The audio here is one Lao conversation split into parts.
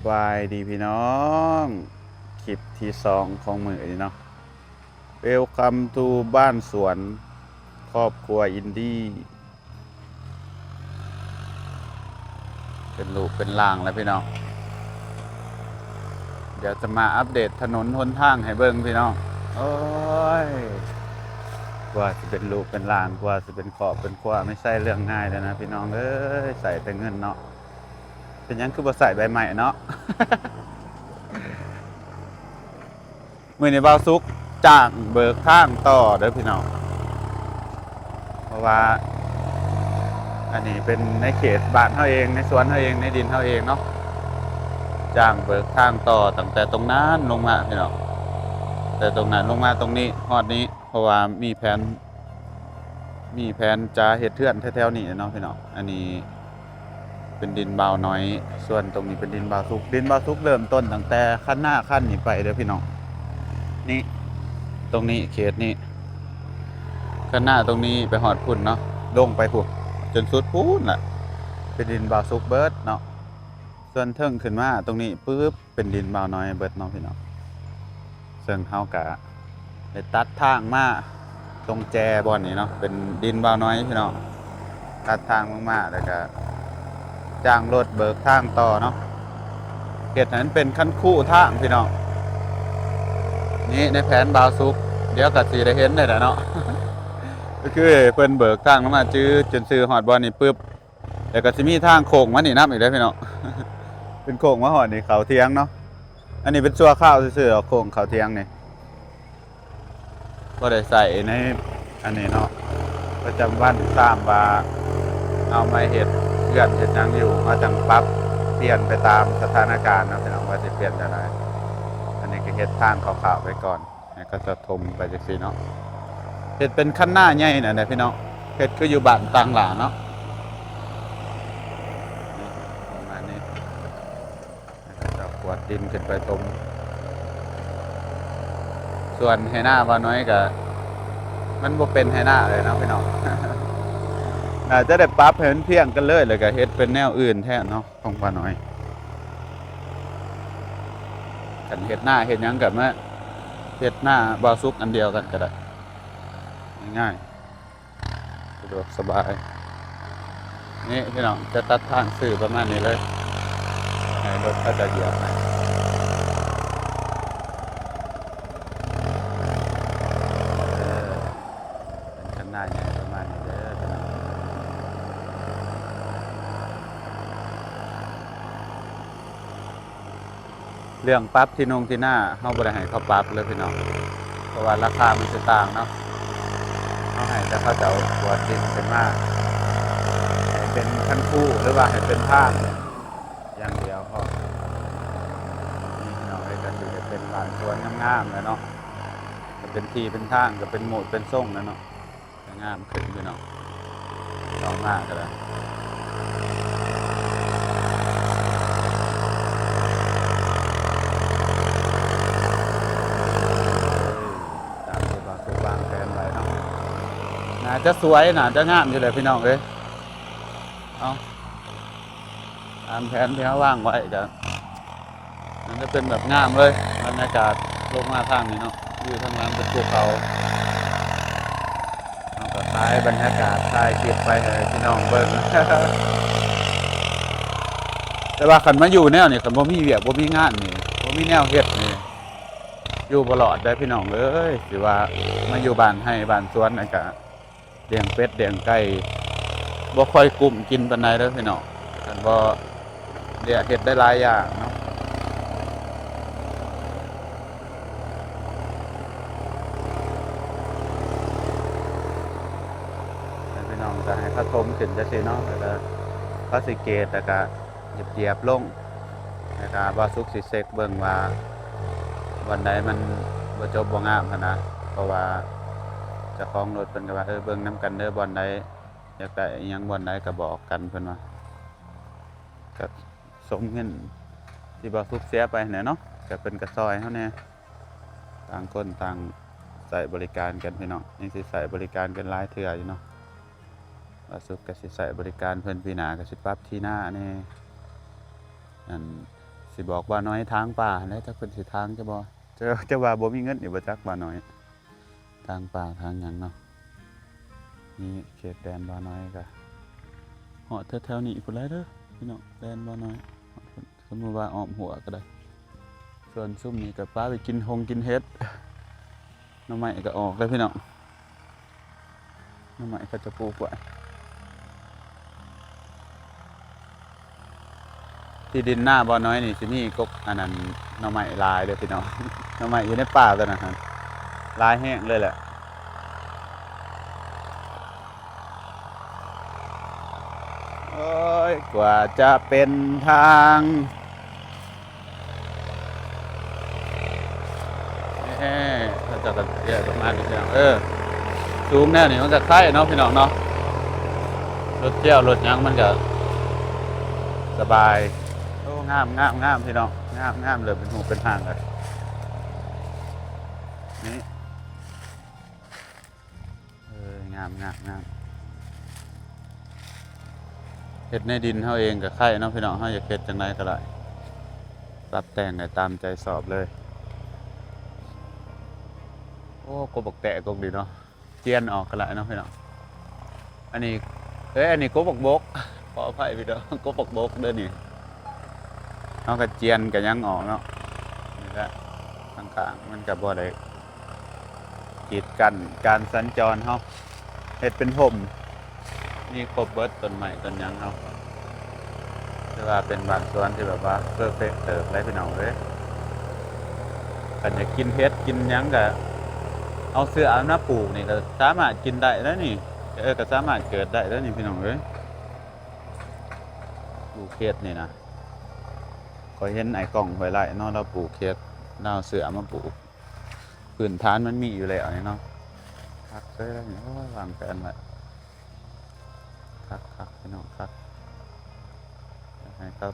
ສະບາຍດີພີ່ນ້ອງ ຄລິບທີສອງຂອງມື້ນີ້ເນາະ Welcome to ບ້ານສວນ ຄອບຄົວອິນດີ ເປັນລູກເປັນຫຼານແລ້ວພີ່ນ້ອງ. ດຽວຈະມາອັບເດດຖະໜົນຫົນທາງໃຫ້ເບິ່ງພີ່ນ້ອງ. ໂອ້ຍ ກວ່າຊິເປັນລູກເປັນຫຼານ ກວ່າຊິເປັນຄອບເປັນຄົວ ບໍ່ໃຊ່ເລື່ອງງ່າຍເລີຍນະພີ່ນ້ອງເອີຍ ໃຊ້ແຕ່ເງິນເນາະ. ເປັນຫຍັງຄືບໍ່ໃຊ້ໃບໄມ້ເນາະ? ມື້ນີ້ບ່າວສຸກຈ້າງເບີກທາງຕໍ່ເດີພີ່ນ້ອງ ເພາະວ່າອັນນີ້ເປັນໃນເຂດບ້ານເຮົາເອງ ໃນສວນເຮົາເອງ ໃນດິນເຮົາເອງເນາະ. ຈ້າງເບີກທາງຕໍ່ຕັ້ງແຕ່ຕົງນັ້ນລົງມາພີ່ນ້ອງ ແຕ່ຕົງນັ້ນລົງມາຕົງນີ້ຮອດນີ້ ເພາະວ່າມີແຜນ ມີແຜນຈະເຮັດເຮືອນແຖວໆນີ້ເນາະພີ່ນ້ອງ. ອັນນີ້ເປັນດິນບ່າວນ້ອຍ ສ່ວນຕົງນີ້ເປັນດິນບ່າວສຸກ. ດິນບ່າວສຸກເລີ່ມຕົ້ນຕັ້ງແຕ່ຄັນນາຄັນນີ້ໄປເດີພີ່ນ້ອງ ນີ້ ຕົງນີ້ເຂດນີ້ ຄັນນາຕົງນີ້ໄປຮອດພຸ້ນເນາະ ລົງໄປພຸ້ນ ຈົນສຸດພຸ້ນລະ ເປັນດິນບ່າວສຸກເບີດເນາະ. ສ່ວນເທິງຂຶ້ນມາຕົງນີ້ປຶບ ເປັນດິນບ່າວນ້ອຍເບີດເນາະພີ່ນ້ອງ. ເຊິ່ງເຮົາກະໄດ້ຕັດທາງມາຕົງແຈບ່ອນນີ້ເນາະ ເປັນດິນບ່າວນ້ອຍພີ່ນ້ອງ. ຕັດທາງລົງມາ ແລ້ວກະຈ້າງລົດເບີກທາງຕໍ່ເນາະ ເຮັດໃຫ້ມັນເປັນຄັນຄູທາງພີ່ນ້ອງ. ນີ້ໃນແຜນບ່າວສຸກ ດຽວກະຊິໄດ້ເຫັນນີ້ແຫຼະເນາະ ກໍຄືເພິ່ນເບີກທາງລົງມາ ຈື່ຈົນຊື່ຮອດບ່ອນນີ້ປຶບ ແລ້ວກໍຊິມີທາງໂຄ້ງມານີ້ນຳອີກເດ້ພີ່ນ້ອງ ເປັນໂຄ້ງມາຮອດນີ້ເຂົ້າຖຽງເນາະ. ອັນນີ້ເປັນຊົ່ວຄາວຊື່ໆດອກ ໂຄ້ງເຂົ້າຖຽງນີ້ ບໍ່ໄດ້ໃຊ້ໃນອັນນີ້ເນາະ ປະຈຳວັນ ຕາມວ່າເຮົາມາເຮັດເຮືອນເຮັດຫຍັງຢູ່ ເຮົາຈັ່ງປັບປ່ຽນໄປຕາມສະຖານະການເນາະພີ່ນ້ອງ ວ່າຊິປ່ຽນຈັ່ງໃດ. ອັນນີ້ກໍເຮັດທາງຄ່າວໆໄປກ່ອນ ໃຫ້ເຂົາເຈົ້າຖົມໄປຈັ່ງຊີ້ເນາະ ເຮັດເປັນຄັນນາໃຫຍ່ນັ້ນແຫຼະພີ່ນ້ອງ ເຮັດຄືຢູ່ບ້ານຕ່າງຫຼ້າເນາະ ປະມານນີ້ ໃຫ້ເຂົາເຈົ້າກວດດິນຂຶ້ນໄປຖົມ. ສ່ວນໄຮ່ນາບ່າວນ້ອຍກະ ມັນບໍ່ເປັນໄຮ່ນາເລີຍເນາະພີ່ນ້ອງ ໜ້າຈະໄດ້ປັບໃຫ້ມັນພຽງກັນເລີຍ ແລ້ວກະເຮັດເປັນແນວອື່ນແທນເນາະ ຂອງບ່າວນ້ອຍ. ຄັນເຮັດນາເຮັດຫຍັງກະມາເຮັດນາບ່າວສຸກອັນດຽວກັນກະໄດ້ ງ່າຍໆ ສະດວກສະບາຍ. ນີ້ພີ່ນ້ອງ ຈະຕັດທາງຊື່ປະມານນີ້ເລີຍ ໃຫ້ລົດເຂົາເຈົ້າຢຽບໃຫ້. ເປັນຄັນນາໃຫຍ່ປະມານນີ້ເດີພີ່ນ້ອງ. ເລື່ອງປັບທີ່ນົງທີ່ນາ ເຮົາບໍ່ໄດ້ໃຫ້ເຂົາປັບເລີຍພີ່ນ້ອງ ເພາະວ່າລາຄາມັນຊິຕ່າງເນາະ. ເຮົາໃຫ້ແຕ່ເຂົາເຈົ້າກວດດິນຂຶ້ນມາ ໃຫ້ເປັນຄັນຄູ ຫຼືວ່າໃຫ້ເປັນທາງຢ່າງດຽວພໍ. ນີ້ພີ່ນ້ອງເອີຍ ກໍຊິໄດ້ເປັນບ້ານສວນງາມໆແລ້ວເນາະ ກໍເປັນທີ່ເປັນທາງ ກໍເປັນໂໝດເປັນຊົງແລ້ວເນາະ. ກໍງາມຂຶ້ນພີ່ນ້ອງ ເຂົ້າມາກໍໄດ້ ຕາມທີ່ວ່າຄືວາງແຜນໄວ້ເນາະ ໜ້າຈະສວຍ ໜ້າຈະງາມຢູ່ແຫຼະພີ່ນ້ອງເອີຍ. ເອົາ ຕາມແຜນທີ່ເຮົາວາງໄວ້ກໍ ມັນຈະເປັນແບບງາມເລີຍ ບັນຍາກາດລົງມາທາງນີ້ເນາະ ວິວທາງຫຼັງເປັນພູເຂົາ. ເຮົາກໍຖ່າຍບັນຍາກາດ ຖ່າຍຄລິບໄປໃຫ້ພີ່ນ້ອງເບິ່ງ ແຕ່ວ່າຄັນມາຢູ່ແນວນີ້ ຄັນບໍ່ມີວຽກ ບໍ່ມີງານນີ້ ບໍ່ມີແນວເຮັດນີ້ ຢູ່ບໍ່ລອດເດ້ພີ່ນ້ອງເອີຍ. ຊິວ່າມາຢູ່ບ້ານໄຮ່ບ້ານສວນ ແລ້ວກະ ລ້ຽງເປັດລ້ຽງໄກ່ ບໍ່ຄ່ອຍກຸ້ມກິນປານໃດເດີພີ່ນ້ອງ ຄັນບໍ່ ເຮັດໄດ້ຫຼາຍຢ່າງເນາະ. ໃຫ້ພີ່ນ້ອງກໍໃຫ້ເຂົາຖົມຂຶ້ນຈັ່ງຊີ້ເນາະ ແລ້ວກໍເຂົາຊິເກດ ແລ້ວກໍຢຽບໆລົງ ແລ້ວກໍບ່າວສຸກຊິເຊັກເບິ່ງວ່າບ່ອນໃດມັນບໍ່ຈົບບໍ່ງາມຫັ້ນນະ ເພາະວ່າເຈົ້າຂອງລົດເພິ່ນກໍວ່າ ເອີ ເບິ່ງນຳກັນເດີ ບ່ອນໃດ ຢາກໄດ້ອີ່ຫຍັງບ່ອນໃດກໍບອກກັນ ເພິ່ນວ່າ ກໍສົມເງິນທີ່ບ່າວສຸກເສຍໄປຫັ້ນແຫຼະເນາະ ກໍເພິ່ນກໍຊ່ອຍເຮົາແດ່ ຕ່າງຄົນຕ່າງໃຊ້ບໍລິການກັນພີ່ນ້ອງ ຍັງຊິໃຊ້ບໍລິການກັນຫຼາຍເທື່ອຢູ່ເນາະ. ບ່າວສຸກກໍຊິໃຊ້ບໍລິການເພິ່ນ ປີໜ້າກໍຊິປັບທີ່ນາແດ່ ອັນ ຊິ ຊິບອກບ່າວນ້ອຍທາງປ່າຫັ້ນແຫຼະ ຈັກເພິ່ນຊິທາງຈະບໍ່ ຈະ ຈະວ່າບໍ່ມີເງິນອີກບໍ່ຈັກບ່າວນ້ອຍ ທາງປ່າທາງຫຍັງເນາະ. ນີ້ເຂດແດນບ່າວນ້ອຍກະຮອດແຖວໆນີ້ພຸ້ນແຫຼະເດີພີ່ນ້ອງ ແດນບ່າວນ້ອຍ ສົມມຸດວ່າອ້ອມຮົ້ວກະໄດ້. ສ່ວນຊຸມນີ້ກະປາໄປກິນຫົ່ງກິນເຫັດ ໜໍ່ໄມ້ກະອອກເດີພີ່ນ້ອງ ໜໍ່ໄມ້ເຂົາຈະປູກໄວ້. ທີ່ດິນນາບ່າວນ້ອຍນີ້ຊິມີກົກອັນນັ້ນ ໜໍ່ໄມ້ຫຼາຍເດີພີ່ນ້ອງ ໜໍ່ໄມ້ຢູ່ໃນປ່າຕົວນັ້ນຫັ້ນ ຫຼາຍແຮງເລີຍແຫຼະ. ໂອ້ຍ ກວ່າຈະເປັນທາງ ເອີ ເຂົາເຈົ້າກະເອີ້ຍປະມານນີ້ພີ່ນ້ອງ ເອີ ສູງແນວນີ້ມັນກະໄຄເນາະພີ່ນ້ອງເນາະ ລົດຈຽວລົດຫຍັງມັນກະສະບາຍ. ໂອ້ ງາມ ງາມ ງາມພີ່ນ້ອງ ງາມ ງາມ ເລີ່ມເປັນຮູບເປັນຮ່າງແລ້ວນີ້. ເອີ ງາມ ງາມ ງາມ ເຮັດໃນດິນເຮົາເອງກະໄຄເນາະພີ່ນ້ອງ ເຮົາຢາກເຮັດຈັ່ງໃດກະໄດ້ ປັບແຕ່ງໄດ້ຕາມໃຈຊອບເລີຍ. ໂອ້ ກົກບັກແຕກກົກນີ້ເນາະ ຈຽນອອກກະໄດ້ເນາະພີ່ນ້ອງ. ອັນນີ້ ເອີຍ ອັນນີ້ກົກບັກບົກ ຂໍອະໄພພີ່ນ້ອງ ກົກບັກບົກເດີນີ້. ເຮົາກະຈຽນກະຍັງອອກເນາະ ນີ້ແຫຼະ ຂ້າງໆມັນກະບໍ່ໄດ້ ກີດກັ້ນການສັນຈອນເຮົາ ເຮັດເປັນຮົ່ມ ມີຄົບເບິດ ຕົ້ນໄມ້ຕົ້ນຫຍັງເຮົາ ຖືວ່າເປັນບ້ານສວນທີ່ແບບວ່າເພີເຟັກເຕີບເລີຍພີ່ນ້ອງເອີຍ. ຄັນຢາກກິນເຫັດກິນຫຍັງກະເອົາເຊື້ອເອົາມາປູກນີ້ກະສາມາດກິນໄດ້ເລີຍນີ້ ເອີ ກະສາມາດເກີດໄດ້ເລີຍນີ້ພີ່ນ້ອງເອີຍ. ປູກເຫັດນີ້ນະ ຂ້ອຍເຫັນອ້າຍກ້ອງຫ້ວຍໄລ່ເນາະ ລາວປູກເຫັດ ລາວເອົາເຊື້ອມາປູກ ພື້ນຖານມັນມີຢູ່ແລ້ວນີ້ເນາະ. ຄັກເລີຍນີ້ ໂອ້ຍ ວາງແຜນໄວ້ ຄັກໆ ພີ່ນ້ອງ ຄັກ ໃຫ້ເຂົາ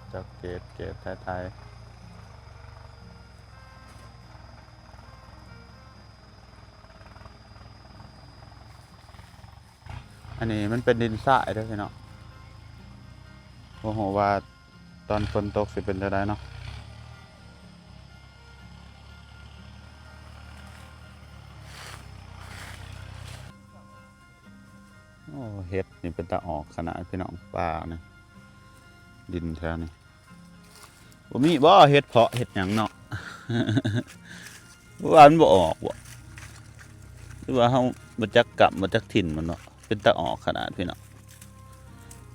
ເຈົ້າເກດ ເກດໄຖໆ. ອັນນີ້ມັນເປັນດິນຊາຍເດີພີ່ນ້ອງ ບໍ່ຮູ້ວ່າຕອນຝົນຕົກຊິເປັນຈັ່ງໃດເນາະ. ໂອ້ ເຫັດນີ້ເປັນຕາອອກຂະໜາດພີ່ນ້ອງ ປ່ານີ້ ດິນແຖວນີ້. ບໍ່ມີບໍ່ເຫັດເຜາະເຫັດຫຍັງເນາະ ວ່າມັນບໍ່ອອກບໍ່ ຫຼືວ່າເຮົາບໍ່ຈັກກຳບໍ່ຈັກຖິ່ນມັນເນາະ. ເປັນຕາອອກຂະໜາດພີ່ນ້ອງ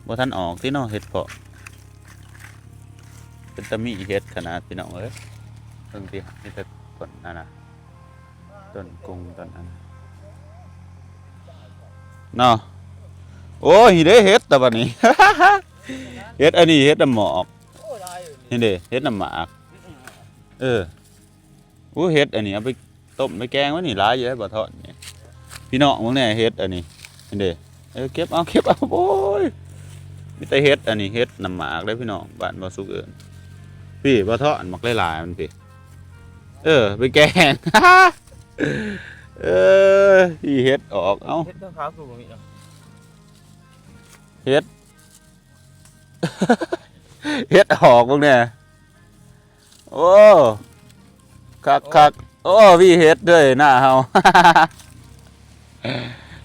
ບໍ່ທັນອອກຕິເນາະເຫັດເຜາະ. ເປັນຕາມີເຫັດຂະໜາດພີ່ນ້ອງເອີຍ ເບິ່ງຕິ ມີແຕ່ຕົ້ນອັນນະ ຕົ້ນກຸງຕົ້ນອັນນັ້ນເນາະ. ໂອ້ຍ ນີ້ເດ້ເຫັດຕາບັດນີ້ ເຫັດອັນນີ້ເຫັດນ້ຳໝອກ ນີ້ເດ້ເຫັດນ້ຳໝາກ ເອີ. ໂອ້ ເຫັດອັນນີ້ເອົາໄປຕົ້ມໄປແກງໄວ້ນີ້ຫຼາຍຢູ່ເດ້ ບໍ່ທອດນີ້ ພີ່ນ້ອງເບິ່ງແດ່ ເຫັດອັນນີ້ ເຫັນເດ້. ເອີ ເກັບເອົາ ເກັບເອົາ ໂອ້ຍ ມີແຕ່ເຫັດອັນນີ້ ເຫັດນ້ຳໝາກເດ້ພີ່ນ້ອງ ບ້ານບໍ່ສຸກເອີ້ນ. ພີ້ ບໍ່ທອດ ໝາກຫຼາຍໆມັນພີ້ ເອີ ໄປແກງ ເອີ ພີ້ເຫັດອອກ ເອົ້າ ເຫັດຂາວໆຄືບໍ່ມີເນາະ ເຫັດ ເຫັດອອກເບິ່ງແດ່. ໂອ້ ຄັກໆ ໂອ້ ມີເຫັດເດີໜ້າເຮົາ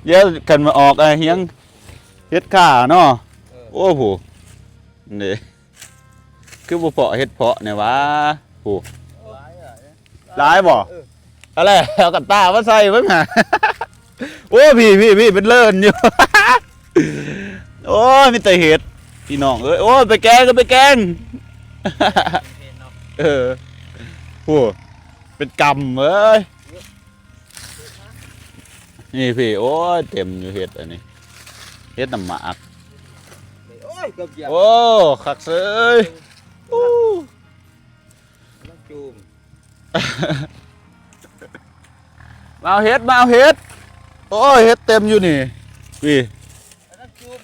ດຽວຄັນມາອອກ ອາ ຫຽງ ເຫັດຂ່າເນາະ ເອີ ໂອ້ ຜູ້ ນີ້ ຄືບໍ່ເພາະເຫັດເຜາະແດ່ຫວາ ຜູ້ ຫຼາຍບໍ່? ເອີ ເອົາແຫຼະ ເອົາກະຕ່າມາໃສ່ເບິ່ງຫາ ໂອ້ ພີ້ ພີ້ ພີ້ ເປັນເລີນຢູ່ ໂອ້ຍ ມີແຕ່ເຫັດ ພີ່ນ້ອງເອີຍ. ໂອ້ຍ ໄປແກງ ໄປແກງ ເອີ ໂອ້ ເປັນກຳເອີຍ ນີ້ພີ້ ໂອ້ຍ ເຕັມຢູ່ເຫັດອັນນີ້ ເຫັດນ້ຳໝາກ ໂອ້ຍ ເກືອບຢຽບ ໂອ້ ຄັກເສີຍ ໂອ້ ກຳລັງຈູມ ມາເອົາເຫັດ ມາເອົາເຫັດ ໂອ້ຍ ເຫັດເຕັມຢູ່ນີ້ ພີ້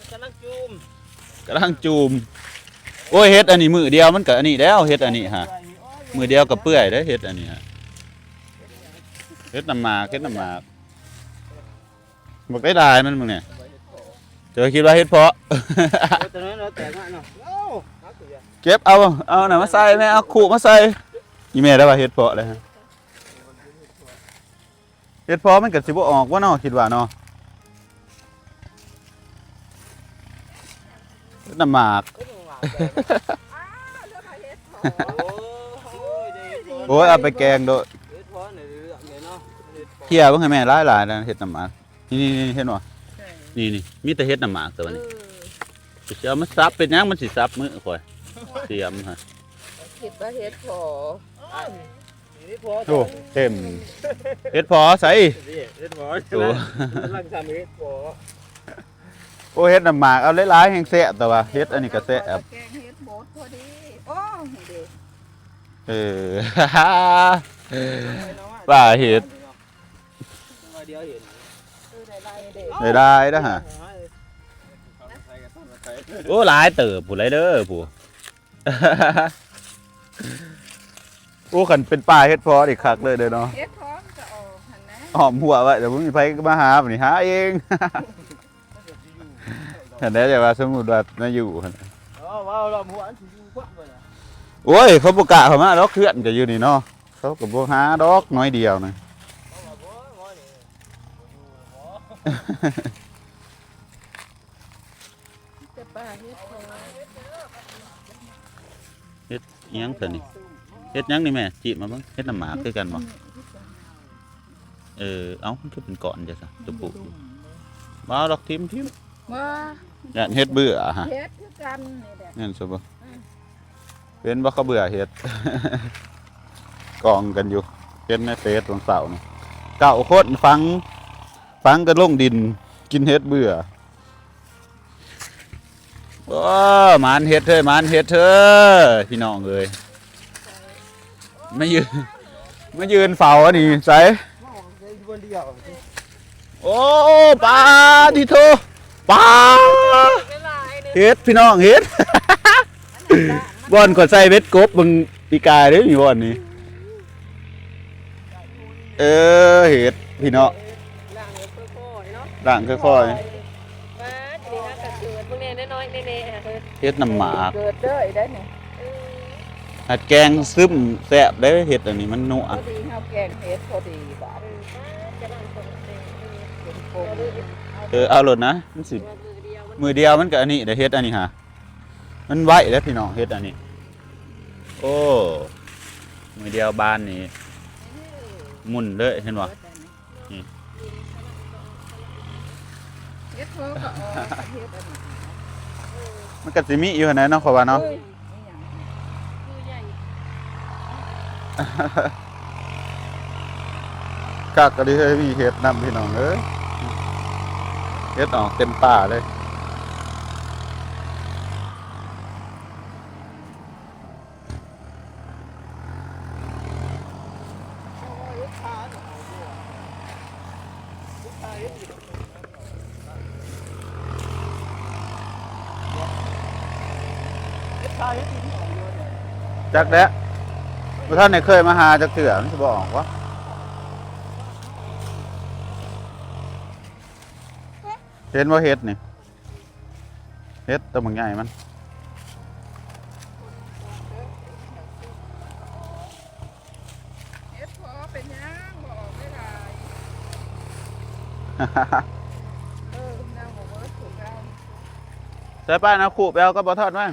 ກຳລັງຈູມ ກຳລັງຈູມ ກຳລັງຈູມ. ໂອ້ຍ ເຫັດອັນນີ້ມື້ດຽວມັນກະອັນນີ້ແລ້ວ ເຫັດອັນນີ້ຫາ ມື້ດຽວກະເປື່ອຍເດ້ ເຫັດອັນນີ້ຫາ ເຫັດນ້ຳໝາກ ເຫັດນ້ຳໝາກ ບັກໄດ້ຫຼາຍມັນມື້ນີ້ ເຈົ້າຄິດວ່າເຫັດເຜາະ ເອີ ຕົວນັ້ນແຕກມາເນາະ ເອົ້າ ເກັບເອົາ ເອົານັ້ນມາໃສ່ແມ່ ເອົາຄຸມາໃສ່. ອີແມ່ລາວວ່າເຫັດເພາະແລ້ວ ເຫັດເພາະມັນກໍຊິບໍ່ອອກວະເນາະ ຄິດວ່າເນາະ. ເຫັດນ້ຳໝາກ ໂອ້ຍ ເອົາໄປແກງໂດດ. ເພາະໃນເລື່ອງນີ້ເນາະ ເພຽເບິ່ງໃຫ້ແມ່ ຫຼາຍໆ ເຫັດນ້ຳໝາກ. ນີ້ໆ ເຫັນບໍ່? ນີ້ໆ ມີແຕ່ເຫັດນ້ຳໝາກຕົວນີ້. ຊິເອົາມາສັບເປັນຫຍັງ? ມັນຊິສັບມືຂ້ອຍ ສຽມຫັ້ນ. ຄິດວ່າເຫັດເພາະ. ໂອ້ ເຕັມ ເຫັດເພາະໃສ? ເຫັດເພາະ ໂອ້ ກຳລັງ ກຳລັງທຳເຫັດເພາະ. ໂອ້ ເຫັດນ້ຳໝາກ ເອົາຫຼາຍໆ ແຮງແຊບ ແຕ່ວ່າເຫັດອັນນີ້ກໍແຊບ. ແກງເຫັດບົດພໍດີ. ໂອ້ ນີ້ເດ້ ເອີ ວ່າເຫັດ ໄດ້ຫຼາຍເດ້ຫາ. ໂອ້ ຫຼາຍເຕີບພຸ້ນເດີຜູ້. ໂອ້ ຄັນເປັນປ່າເຫັດເພາະນີ້ຄັກເລີຍເດີເນາະ. ເຫັດເພາະມັນກະອອກຫັ້ນນະ ອ້ອມຮົ້ວໄວ້ ແຕ່ບໍ່ມີໃຜມາຫາ ບາດນີ້ຫາເອງ. ຫັ້ນແຫຼະ ແຕ່ວ່າສົມມຸດວ່າມາຢູ່ຫັ້ນ ເອີ ວ່າລອມຫົວອັນຊິຢູ່ກວ້າງເບິດ. ໂອ້ຍ ເຂົາບໍ່ກ້າເຂົ້າມາດອກ ເຮືອນກໍຢູ່ນີ້ເນາະ ເຂົາກໍບໍ່ຫາດອກ ໜ້ອຍດຽວນະ. ແຕ່ປ່າເຫັດເພາະ ເຫັດອີ່ຫຍັງເທື່ອນີ້? ເຫັດຫຍັງນີ້ແມ່? ຈີບມາເບິ່ງ. ເຫັດນ້ຳໝາກຄືກັນບໍ່? ເອີ ເອົ້າ ມັນຄືເປັນກ້ອນຈັ່ງຊັ້ນ ຕົວຜູ້. ບໍ່ດອກ ຖິ້ມໆ ວ່າ ຢ້ານເຫັດເບື່ອຫະ. ເຫັດຄືກັນນີ້ແຫຼະ ແມ່ນຊະບໍ່? ເຫັນບໍ່ ເຂົາເບື່ອເຫັດ ກອງກັນຢູ່ ເຫັນໃນເຟສວັນເສົານີ້ ເກົ້າຄົນ ຝັງ ຝັງກັນລົງດິນ ກິນເຫັດເບື່ອ. ໂອ້ ໝານເຫັດເທີ ໝານເຫັດເທີ ພີ່ນ້ອງເອີຍ. ມາຢືນ ມາຢືນເຝົ້າອັນນີ້ໃສ? ໂອ້ ປາທິໂທ ປາ ເຫັດພີ່ນ້ອງ ເຫັດ ບ່ອນຂ້ອຍໃສ່ເບັດກົບເບິ່ງປີກາຍເດ້ ມີບ່ອນນີ້. ເອີ ເຫັດພີ່ນ້ອງ ລ້າງຄ່ອຍໆເນາະ ລ້າງຄ່ອຍໆ. ປາດ ນີ້ຫາກະເກີດເບິ່ງແດ່ ນ້ອຍໆແນ່ໆ ເຫັດນ້ຳໝາກ ເກີດເລີຍໄດ້ນີ້. ເອີ ຫາກແກງຊຶມແຊບເດ້ ເຫັດອັນນີ້ມັນນົວ ພໍດີເຮົາແກງເຫັດພໍດີບາດ. ເອີ ປາດ ກຳລັງຕົ້ນເຕັມເລີຍ ເອີ ເອົາໂລດນະ ມັນຊິ ມື້ດຽວມັນ ມື້ດຽວມັນກະອັນນີ້ເດ້ ເຫັດອັນນີ້ຫາ ມັນໄວເດ້ພີ່ນ້ອງ ເຫັດອັນນີ້. ໂອ້ ມື້ດຽວບານນີ້ ໝຸ່ນເລີຍ ເຫັນບໍ່? ນີ້ ເຫັດເພິ່ນກໍອອກ ເຫັດອັນນີ້ ມັນກໍຊິມີຢູ່ຫັ້ນແຫຼະເນາະ ຂ້ອຍວ່າເນາະ. ເອີຍ ຄືໃຫຍ່ ຄັກອີ່ຫຼີເຮີຍ ມີເຫັດນຳ ພີ່ນ້ອງເອີຍ ເຫັດອອກເຕັມປ່າເລີຍ. ຈັກແຫຼະ ບໍ່ທັນໄດ້ເຄີຍມາຫາຈັກເທື່ອ ມັນຊິບໍ່ອອກວະ? ເຫັນບໍ່ເຫັດນີ້? ເຫັດຕົວບັກໃຫຍ່ມັນ ເຫັດເພາະເປັນຫຍັງບໍ່ອອກຫຼາຍໆ? ເອີ ນາງບໍ່ເບີດຄືເກົ່າ. ໃສ່ປ້ານເອົາຄູບໄປເອົາກັບບໍ່ທອດມາ.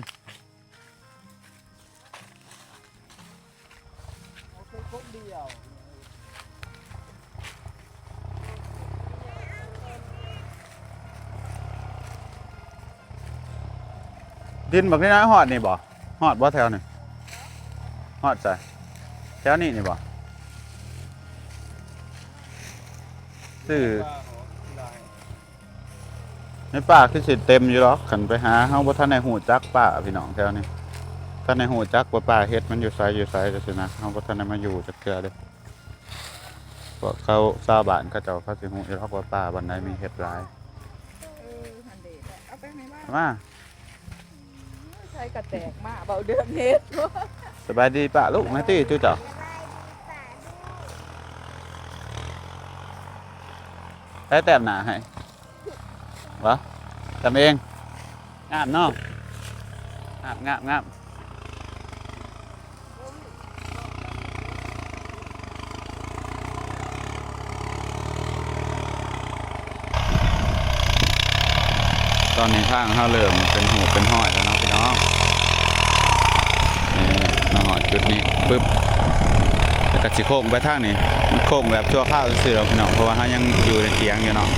ດິນບັກນີ້ນະ ຮອດນີ້ບໍ່? ຮອດບໍ່ແຖວນີ້? ຮອດໃສ? ແຖວນີ້ນີ້ບໍ່? ຊື່ ໃນປ່າຄືຊິເຕັມຢູ່ດອກ ຄັນໄປຫາ ເຮົາບໍ່ທັນໄດ້ຮູ້ຈັກປ່າພີ່ນ້ອງແຖວນີ້ ທັນໄດ້ຮູ້ຈັກວ່າປ່າເຫັດມັນຢູ່ໃສ ຢູ່ໃສຈັ່ງຊີ້ນະ ເຮົາບໍ່ທັນໄດ້ມາຢູ່ຈັກເທື່ອເດ້. ພວກເຂົາຊາວບ້ານເຂົາເຈົ້າເຂົາຊິຮູ້ຢູ່ດອກວ່າປ່າບ່ອນໃດມີເຫັດຫຼາຍ. ເອີ ຫັ້ນເດ້ ເອົາໄປໃຫ້ມາ ມາ ໃສ່ກະແຕກມາເວົ້າເລື່ອງເຫັດ. ສະບາຍດີປ້າລຸງນະຕິ ຈຸເຈົ້າ ໃຜແຕ້ມໜ້າໃຫ້? ບໍ່ ແຕ້ມເອງ. ງາມເນາະ ງາມ ງາມ ງາມ. ຕອນນີ້ທາງເຮົາເລີ່ມເປັນຮູບເປັນຮອຍແລ້ວເນາະພີ່ນ້ອງ. ນີ້ມາຮອດຈຸດນີ້ປຶບ ແລ້ວກໍຊິໂຄ້ງໄປທາງນີ້. ມັນໂຄ້ງແບບຊົ່ວຄາວຊື່ໆດອກພີ່ນ້ອງ ເພາະວ່າເຮົາຍັງຢູ່ໃນຖຽງຢູ່ເນາະ.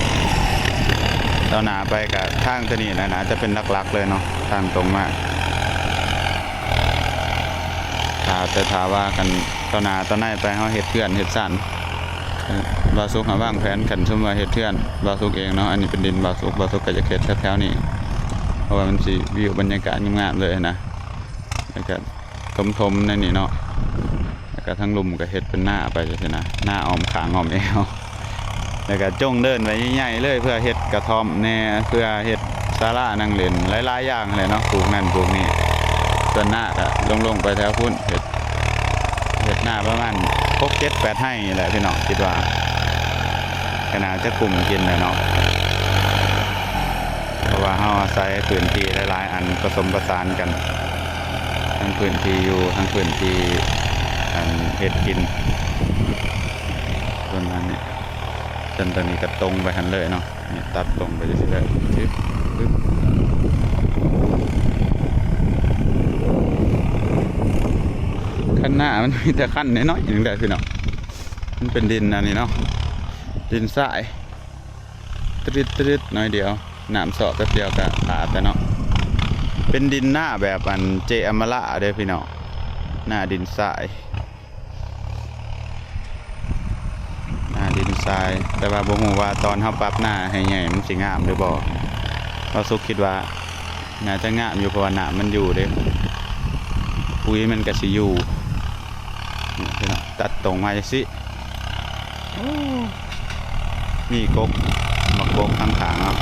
ຕໍ່ໜ້າໄປກໍທາງຕົວນີ້ແຫຼະ ໜ້າຈະເປັນຫຼັກໆເລີຍເນາະ ທາງຕົງມາ. ຖ້າ ແຕ່ຖ້າວ່າຄັນຕໍ່ໜ້າຕໍ່ໃນໄປເຮົາເຮັດເຮືອນເຮັດຊານ ບ່າວສຸກຫາວາງແຜນ ຄັນສົມວ່າເຮັດເຮືອນບ່າວສຸກເອງເນາະ ອັນນີ້ເປັນດິນບ່າວສຸກ ບ່າວສຸກກໍຈະເຮັດແຖວໆນີ້ ເພາະວ່າມັນຊິວິວບັນຍາກາດງາມໆເລີຍນະ. ແລ້ວກໍຖົມໆໃນນີ້ເນາະ ແລ້ວກໍທາງລຸ່ມກໍເຮັດເປັນນາໄປຈັ່ງຊີ້ນະ ນາອ້ອມຂ້າງອ້ອມແອວ. ແລ້ວກໍຈົ່ງເດີ່ນໄວ້ໃຫຍ່ໆເລີຍ ເພື່ອເຮັດກະທ່ອມແດ່ ເພື່ອເຮັດສາລານັ່ງຫຼິ້ນ ຫຼາຍໆຢ່າງຫັ້ນແຫຼະເນາະ ປູກນັ້ນປູກນີ້. ສ່ວນນາກໍລົງໆໄປແຖວພຸ້ນ ເຮັດ ເຮັດນາປະມານຫົກ ເຈັດ ແປດໄຮ່ນີ້ແຫຼະພີ່ນ້ອງ ຄິດວ່າກໍໜ້າຈະກຸ້ມກິນແຫຼະເນາະ ເພາະວ່າເຮົາອາໄສພື້ນທີ່ຫຼາຍໆອັນປະສົມປະສານກັນ ທັງພື້ນທີ່ຢູ່ ທັງພື້ນທີ່ ອັນ ເຮັດກິນ. ສ່ວນອັນນີ້ ເສັ້ນຕົງນີ້ກໍຕົງໄປຫັ້ນເລີຍເນາະ ນີ້ຕັດຕົງໄປຈັ່ງຊີ້ເລີຍ ຊຶບ ປຶບ. ຄັນນາມັນມີແຕ່ຄັນນ້ອຍໆໜຶ່ງໄດ໋ພີ່ນ້ອງ ມັນເປັນດິນອັນນີ້ເນາະ ດິນຊາຍ ຕະລິດໆໜ້ອຍດຽວ ນ້ຳເຊາະແປັບດຽວກໍອາບແລ້ວເນາະ. ເປັນດິນນາແບບອັນເຈອຳມາລາເດີພີ່ນ້ອງ ນາດິນຊາຍ ນາດິນຊາຍ. ແຕ່ວ່າບໍ່ຮູ້ວ່າຕອນເຮົາປັບນາໃຫ້ໃຫຍ່ມັນຊິງາມຫຼືບໍ່ ບ່າວສຸກຄິດວ່າໜ້າຈະງາມຢູ່ ເພາະວ່ານ້ຳມັນຢູ່ເດ້ ປຸ໋ຍມັນກໍຊິຢູ່. ນີ້ພີ່ນ້ອງ ຕັດຕົງມາຈັ່ງຊີ້ ໂອ້ ມີກົກ ໝາກກົກຂ້າງໆເນາະ